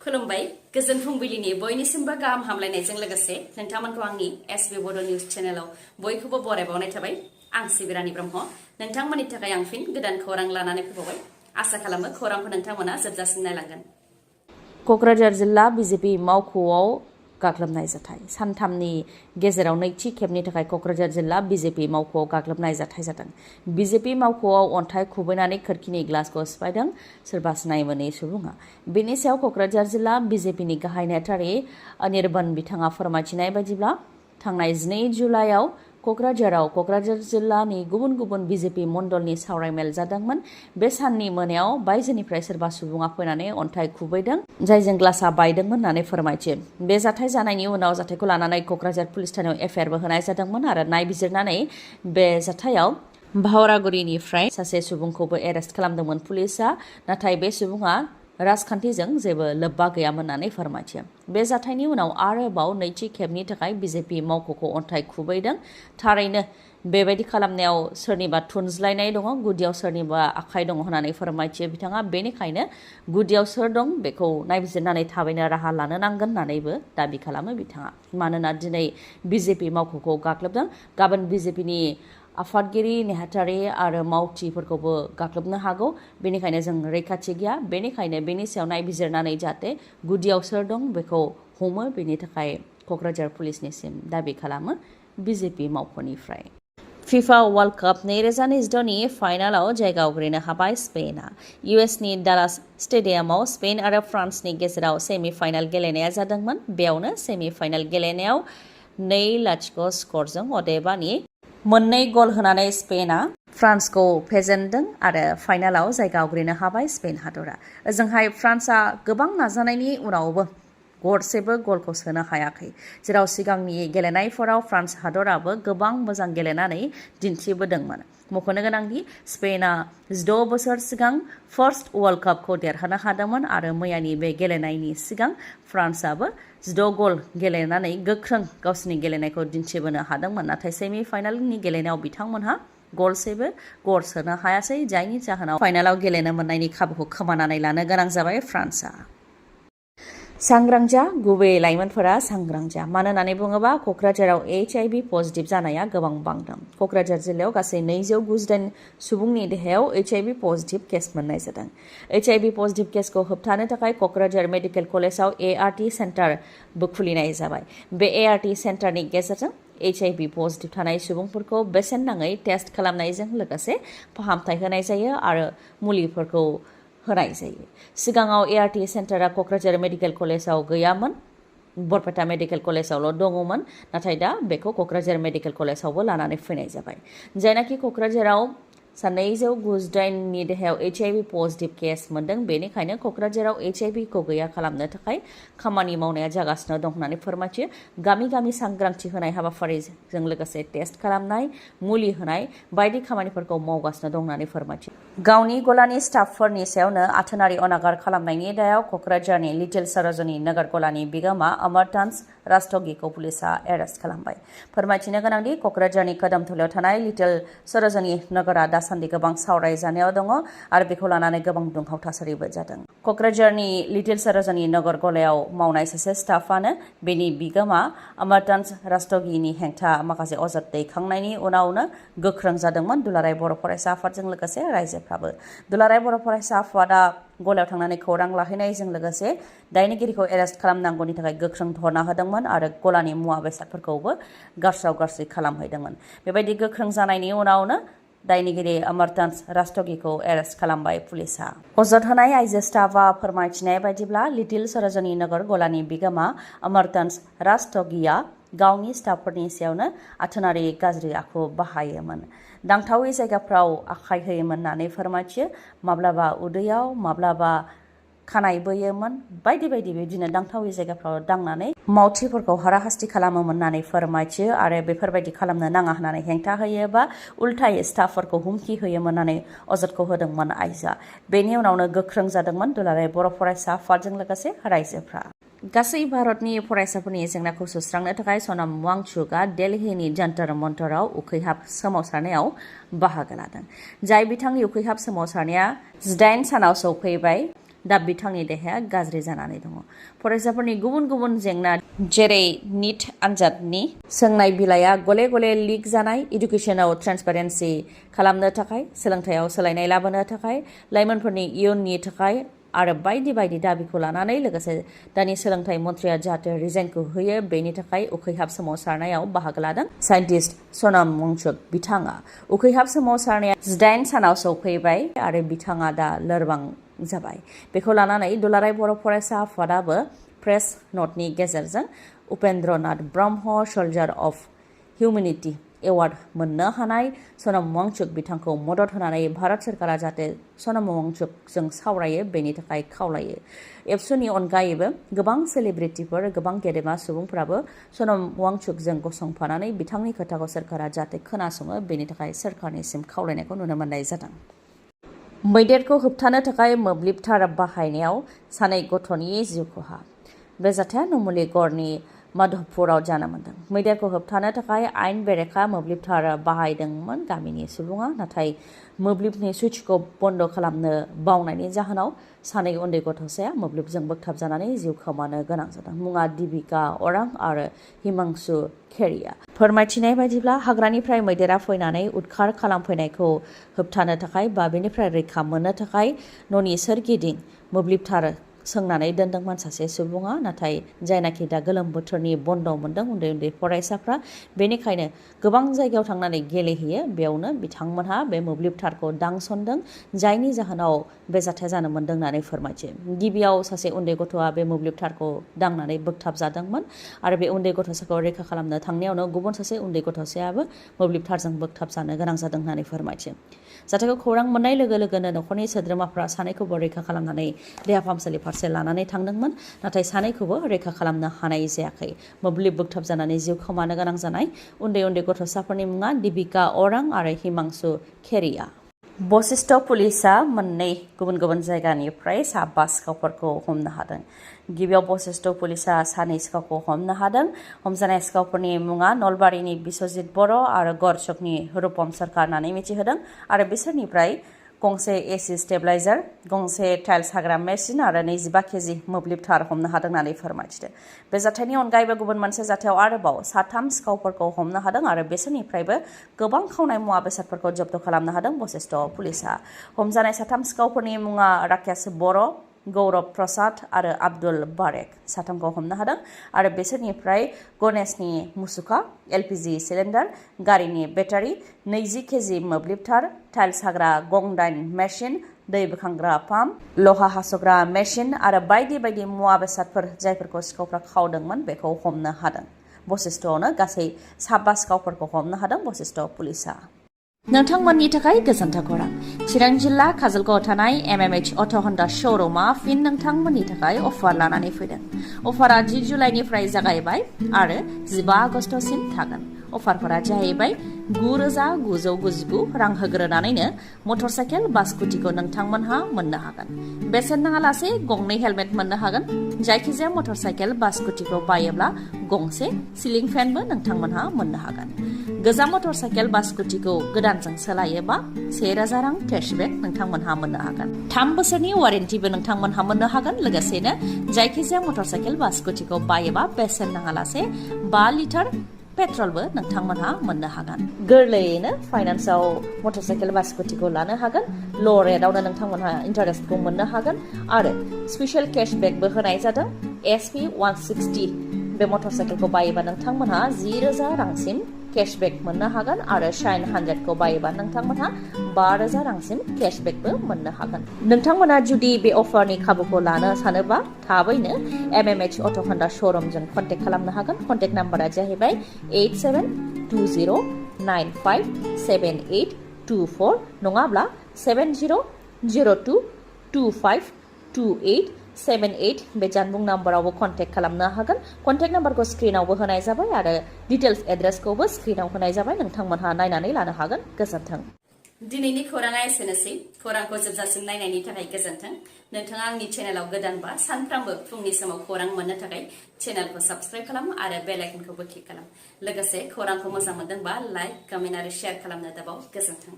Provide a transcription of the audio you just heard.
खुलुमबाय गोजोन फुंबिलिनि बयनिसिमबो गाहाम हामलायनायजों लोगोसे नोंथांमोनखौ आंनि एसबी बड' निउज चेनेलाव बयखौबो बरायबावनाय थाबाय। आं सिबिरानि ब्रह्म नोंथांमोननि थाखाय आं फिन गोदान खौरां लानानै फैबावबाय। आसा खालामो खौरांखौ नोंथांमोना जोबजासिम नायलांगोन। क'क्राझार जिल्ला बीजेपी मावख'आव गाग्लोबनाय जाथाय सानथामनि गेजेराव नैथि खेबनि थाखाय क'क्राझार जिल्ला बीजेपी मावख'आव गाग्लोबनाय जाथाय जादों। बीजेपी मावख'आव अन्थाइ खुबैनानै खोरखिनि ग्लासखौ सिफायदों सोरबा सिनाय मोनै सुबुङा। बेनि सायाव क'क्राझार जिल्ला बीजेपीनि गाहाय नेहाथारि अनिर्बान बिथाङा फोरमायथिनाय बायदिब्ला थांनाय 2 जुलाइआव क'क्राझार जिल्लानि गुबुन गुबुन बीजेपी मण्डलनि सावरायमेल जादोंमोन। बे साननि मोनायाव बायजोनिफ्राय सोरबा सुबुङा फैनानै अन्थाइ खुबैदों जायजों ग्लासआ बायदोंमोन होननानै फोरमायथियो। बे जाथाय जानायनि उनाव जाथायखौ लानानै क'क्राझार पुलिस थानायाव एफआइआरबो होनाय जादोंमोन आरो नायबिजिरनानै बे जाथायाव भावरागुरिनिफ्राय सासे सुबुंखौबो एरेस्ट खालामदोंमोन पुलिसआ, नाथाय बे सुबुङा राजखान्थिजों जेबो लोब्बा गैयामोन होननानै फोरमायथियो। बे जाथायनि उनाव आरोबाव नैथि खेबनि थाखाय बीजेपी मावख'खौ अन्थाइ खुबैदों। थारैनो बेबायदि खालामनायाव सोरनिबा थुनज्लायनाय दङ, गुदियाव सोरनिबा आखाइ दङ होननानै फोरमायथियो बिथाङा। बेनिखायनो गुदियाव सोर दं बेखौ नायबिजिरनानै थाबैनो राहा लानो नांगोन होननानैबो दाबि खालामो बिथाङा। मानोना दिनै बीजेपी मावख'खौ गाग्लोबदों, गाबोन बीजेपीनि आफादगिरि नेहाथारि आरो मावथिफोरखौबो गाग्लोबनो हागौ। बेनिखायनो जों रैखाथि गैया। बेनिखायनो बेनि सायाव नायबिजिरनानै जाहाथे गुदियाव सोर दं बेखौ हमो, बेनि थाखाय क'क्राझार पुलिसनिसिम दाबि खालामो बीजेपी मावख'निफ्राय। फिफा वर्ल्ड काप 2022 नि फाइनालाव जायगा आवग्रिनो हाबाय स्पेनआ। इउएसनि डालास स्टेडियामाव स्पेन आरो फ्रान्सनि गेजेराव सेमि फाइनाल गेलेनाया जादोंमोन। बेयावनो सेमि फाइनाल गेलेनायाव 2-0 स्करजों अदेबानि 2 गल होनानै स्पेनआ फ्रान्सखौ फेजेनदों आरो फाइनालाव जायगा आवग्रिनो हाबाय स्पेन हादरा। ओजोंहाय फ्रान्सआ गोबां नाजानायनि उनावबो गरसेबो गलखौ सोनो हायाखै, जेराव सिगांनि गेलेनायफोराव फ्रान्स हादराबो गोबां मोजां गेलेनानै दिन्थिबोदोंमोन। मख'नो गोनांदि स्पेनआ 16 बोसोर सिगां फार्स्ट वर्ल्ड कापखौ देरहानो हादोंमोन आरो मैयानि बे गेलेनायनि सिगां फ्रान्सआबो 16 गल गेलेनानै गोख्रों गावसिनि गेलेनायखौ दिन्थिबोनो हादोंमोन। नाथाय सेमि फाइनालनि गेलेनायाव बिथांमोनहा गलसेबो गर सोनो हायासै, जायनि जाहोनाव फाइनालाव गेलेनो मोननायनि खाबुखौ खोमानानै लानो गोनां जाबाय फ्रान्सआ। सांग्रां जा, गुबैयै लाइमोनफोरा सांग्रां जा। मानो होननानै बुङोबा क'क्राझाराव HIV पजिटिभ जानाया गोबां बांदों। क'क्राझार जिल्लायाव गासै 298 सुबुंनि देहायाव HIV पजिटिभ केस मोननाय जादों। HIV पजिटिभ केसखौ होबथानो थाखाय क'क्राझार मेडिकेल कलेजाव ART सेन्टारबो खुलिनाय जाबाय। बे ART सेन्टारनि गेजेरजों HIV पजिटिभ थानाय सुबुंफोरखौ बेसेन नाङै टेस्ट खालामनायजों लोगोसे फाहामथाय होनाय जायो आरो मुलिफोरखौ होनाय जायो। सिगाङाव ART सेन्टारा क'क्राझार मेडिकेल कलेजाव गैयामोन, बरपेटा मेडिकेल कलेजावल' दङमोन। नाथाय दा बेखौ क'क्राझार मेडिकेल कलेजावबो लानानै फैनाय जाबाय। जायनाखि क'क्राझाराव 298 नि देहायाव HIV पजिटिभ केस मोनदों, बेनिखायनो क'क्राझाराव HIV खौ गैया खालामनो थाखाय खामानि मावनाया जागासिनो दं होननानै फोरमायथियो। गामि गामि सांग्रांथि होनाय हाबाफारिजों लोगोसे टेस्ट खालामनाय, मुलि होनाय बायदि खामानिफोरखौ मावगासिनो दं होननानै फोरमायथियो। गावनि गलानि स्टाफफोरनि सायावनो आथोनारि अनागार खालामनायनि दायाव क'क्राझारनि लिटिल सरोजिनी नगर गलानि बिगोमा अमरतान्स रास्तगिखौ पुलिसआ एरेस्ट खालामबाय। फोरमायथिनो गोनांदि क'क्राझारनि कदमथलायाव थानाय लिटिल सरोजिनी नगरा दासान्दि गोबां सावरायजानायाव दङ आरो बेखौ लानानै गोबां दुंहाव थासारिबो जादों। क'क्राझारनि लिटिल सरोजिनी नगर गलायाव मावनाय सासे स्टाफानो बेनि बिगोमा अमरतान्स रास्तगिनि हेंथा माखासे अजद दैखांनायनि उनावनो गोख्रों जादोंमोन दुलाराय बर' फरायसा आफादजों लोगोसे रायजोफ्राबो। दुलाराय बर' फरायसा आफादा गलायाव थांनानै खौरां लाहैनायजों लोगोसे दायनिगिरिखौ एरेस्ट खालामनांगौनि थाखाय गोख्रों धरना होदोंमोन आरो गलानि मुवा बेसादफोरखौबो गारस्राव गारस्रि खालामहैदोंमोन। बेबायदि गोख्रों जानायनि उनावनो दायनिगिरि अमरतान्स रास्तगिखौ एरेस्ट खालामबाय पुलिसआ। अजद होनाय आइजो स्टाफआ फोरमायथिनाय बायदिब्ला लिटिल सरोजिनी नगर गलानि बिगोमा अमरतान्स रास्तगिया गावनि स्टाफफोरनि सायावनो आथोनारि गाज्रि आखु बाहायोमोन, दांथावै जायगाफ्राव आखाइ होयोमोन होननानै फोरमायथियो। माब्लाबा उदैयाव, माब्लाबा खानाय बोयोमोन, बायदि बायदि बिदिनो दांथावै जायगाफ्राव दांनानै मावथिफोरखौ हाराहास्ति खालामोमोन होननानै फोरमायथियो आरो बेफोरबायदि खालामनो नाङा होननानै हेंथा होयो बा उल्थायै स्टाफफोरखौ हुमखि होयोमोन होननानै अजदखौ होदोंमोन आइजोआ। बेनि उनावनो गोख्रों जादोंमोन दुलाराय बर' फरायसा आफादजों लोगोसे रायजोफ्रा। गासै भारतनि फरायसाफोरनि जेंनाखौ सुस्रांनो थाखाय सनाम वांचुकआ दिल्लीनि जन्तर मन्तराव उखैहाब सोमावसारनायाव बाहागो लादों। जाय बिथांनि उखैहाब सोमावसारनाया 18 सानाव सौफैबाय। दा बिथांनि देहाया गाज्रि जानानै दङ। फरायसाफोरनि गुबुन गुबुन जेंना जेरै निट आनजादनि सोंनाय बिलाइया गले गले लिक जानाय, इडुकेसनाव ट्रेन्सपारेन्सि खालामनो थाखाय, सोलोंथायाव सोलायनाय लाबोनो थाखाय, लाइमोनफोरनि इयुननि थाखाय आरो बायदि बायदि दाबिखौ लानानै लोगोसे दानि सोलोंथाइ मन्थ्रिया जाहाथे रिजाइनखौ होयो बेनि थाखाय उखैहाब सोमावसारनायाव बाहागो लादों साइन्टिस्ट सनाम वांचुक बिथाङा। उखैहाब सोमावसारनाया 18 सानाव सौफैबाय आरो बिथाङा दा लोरबां जाबाय। बेखौ लानानै दुलाराय बर' फरायसा आफादाबो प्रेस नटनि गेजेरजों उपेन्द्रनाथ ब्रह्म सल्जार अफ हिउमेनिटी एवार्ड मोननो हानाय सनाम वांचुक बिथांखौ मदद होनानै भारत सरकारा जाहाथे सनाम वांचुकजों सावरायो बेनि थाखाय खावलायो। एबसुनि अनगायैबो गोबां सेलिब्रिटिफोर, गोबां गेदेमा सुबुंफोराबो सनाम वांचुकजों गसंफानानै बिथांनि खोथाखौ सरकारा जाहाथे खोनासङो बेनि थाखाय सरकारनिसिम खावलायनायखौ नुनो मोननाय जादों। मैदेरखौ होबथानो थाखाय मोब्लिब तार बाहायनायाव सानै गथ'नि जिउ खहा। बे जाथाया नुमुलिगड़नि माधबपुराव जानो मोन्दों। मैदेरखौ होबथानो थाखाय आयेन बेरेखा मोब्लिब तार बाहायदोंमोन गामिनि सुबुङा, नाथाय मोब्लिबनि सुइचखौ बन्द खालामनो बावनायनि जाहोनाव सानै उन्दै गथ'साया मोब्लिबजों बोगथाबजानानै जिउ खोमानो गोनां जादों। मुङा दीपिका अरां आरो हिमांशु खेरिया। फोरमायथिनाय बायदिब्ला हाग्रानिफ्राय मैदेरा फैनानै उदखार खालामफैनायखौ होबथानो थाखाय बा बेनिफ्राय रैखा मोननो थाखाय न'नि सोरगिदिं मोब्लिब तार सोंनानै दोनदोंमोन सासे सुबुङा, नाथाय जायनाखि दा गोलोम बोथोरनि बन्द मोनदों उन्दै उन्दै फरायसाफ्रा, बेनिखायनो गोबां जायगायाव थांनानै गेलेहैयो। बेयावनो बिथांमोनहा बे मोब्लिब तारखौ दांसनदों, जायनि जाहोनाव बे जाथाया जानो मोन्दों होननानै फोरमायथियो। गिबियाव सासे उन्दै गथ'आ बे मोब्लिब तारखौ दांनानै बोगथाबजादोंमोन आरो बे उन्दै गथ'साखौ रैखा खालामनो थांनायावनो गुबुन सासे उन्दै गथ'सायाबो मोब्लिब तारजों बोगथाबजानो गोनां जादों होननानै फोरमायथियो। जाथायखौ खौरां मोननाय लोगो लोगोनो न'खरनि सोद्रोमाफ्रा सानैखौबो रैखा खालामनानै देहा फाहामसालि फारसे लानानै थांदोंमोन, नाथाय सानैखौबो रैखा खालामनो हानाय जायाखै। मोब्लिब बोगथाबजानानै जिउ खोमानो गोनां जानाय उन्दै उन्दै गथ'साफोरनि मुङा दीपिका अरां आरो हिमांशु खेरिया। बशिष्ठ पुलिसआ मोननै गुबुन गुबुन जायगानिफ्राय 5 सिखावफोरखौ हमनो हादों। गिबियाव बशिष्ठ पुलिसआ 2 सिखावखौ हमनो हादों। हमजानाय सिखावफोरनि मुङा नलबारिनि बिश्वजित बर' आरो गरचकनि रुपम सरकार होननानै मिथिहोदों आरो बिसोरनिफ्राय गंसे एसि स्टेबलाइजार, गंसे टाइल्स हाग्रा मेसिन आरो 25 केजि मोब्लिब तार हमनो हादों होननानै फोरमायथिदों। बे जाथायनि अनगायैबो गुबुन मोनसे जाथायाव आरोबाव 3 सिखावफोरखौ हमनो हादों आरो बिसोरनिफ्रायबो गोबां खावनाय मुवा बेसादफोरखौ जब्द खालामनो हादों बशिष्ठ पुलिसआ। हमजानाय 3 सिखावफोरनि मुङा राकेश बर', गौरब प्रसाद आरो आब्दुल बारेक। 3खौ हमनो हादों आरो बिसोरनिफ्राय गणेशनि मुसुखा, एलपिजि सिलिन्डार, गारिनि बेटारि, 20 केजि मोब्लिब तार, टाइल्स हाग्रा गं9 मेसिन, दै बोखांग्रा पाम्प, लहा हास'ग्रा मेसिन आरो बायदि बायदि मुवा बेसादफोर जायफोरखौ सिखावफ्रा खावदोंमोन बेखौ हमनो हादों। बशिष्ठआवनो गासै 5 सिखावफोरखौ हमनो हादों बशिष्ठ पुलिसआ। नोंथांमोननि थाखाय गोजोनथाव खौरां। चिरां जिल्ला काजलगावआव थानाय MMH अट' हन्डा श'रुमआ फिन नोंथांमोननि थाखाय अफार लानानै फैदों। अफारा 10 जुलाइनिफ्राय जागायबाय आरो 15 आगस्तसिम थागोन। अफारफोरा जाहैबाय 9,999 रां होग्रोनानैनो मटरसाइकेल बा स्कुटिखौ नोंथांमोनहा मोननो हागोन। बेसेन नाङालासे 2 हेलमेट मोननो हागोन। जायखिजाया मटरसाइकेल बा स्कुटिखौ बायोब्ला गंसे सिलिं फेनबो नोंथांमोनहा मोननो हागोन। गोजाम मटरसाइकेल बा स्कुटिखौ गोदानजों सोलायोबा 1,000 रां केशबेक नोंथांमोनहा मोननो हागोन। 3 बोसोरनि वारेन्टिबो नोंथांमोनहा मोननो हागोन। लोगोसेनो जायखिजाया मटरसाइकेल बा स्कुटिखौ बायोबा बेसेन नाङालासे 5 लिटार पेट्रलबो नोंथांमोनहा मोननो हागोन। गोरलैयैनो फाइनान्सआव मटरसाइकेल बा स्कुटिखौ लानो हागोन। ल' रेटआवनो नोंथांमोनहा इन्टारेस्टखौ मोननो हागोन आरो स्पेशल केशबेकबो होनाय जादों। SP 160 बे मटरसाइकेलखौ बायोबा नोंथांमोनहा 10,000 रांसिम केशबेक मोननो हागोन आरो शाइन 100खौ बायोबा नोंथांमोनहा 5,000 रांसिम केशबेकबो मोननो हागोन। नोंथांमोना जुदि बे अफारनि खाबुखौ लानो सानोबा थाबैनो MMH अट' हन्डा श'रुमजों कन्टेक्ट खालामनो हागोन। कन्टेक्ट नाम्बारा जाहैबाय 8720957824 नङाब्ला 7002252878 बे जानबुं नाम्बारावबो कन्टेक्ट खालामनो हागोन। कन्टेक्ट नाम्बारखौ स्क्रिनावबो होनाय जाबाय आरो डिटेल्स एड्रेसखौबो स्क्रिनाव होनाय जाबाय। नोंथांमोनहा नायनानै लानो हागोन। गोजोन्थों। दिनैनि खौराङा एसेनोसै। खौरांखौ जोबजासिम नायनायनि थाखाय गोजोन्थों। नोंथाङा आंनि चेनेलाव गोदानबा सानफ्रामबो फुंनि समाव खौरां मोननो थाखाय चेनेलखौ साबस्क्राइब खालाम आरो बेल आइकनखौबो क्लिक खालाम। लोगोसे खौरांखौ मोजां मोनदोंबा लाइक, कमेन्ट आरो शेयार खालामनो दाबाव। गोजोन्थों।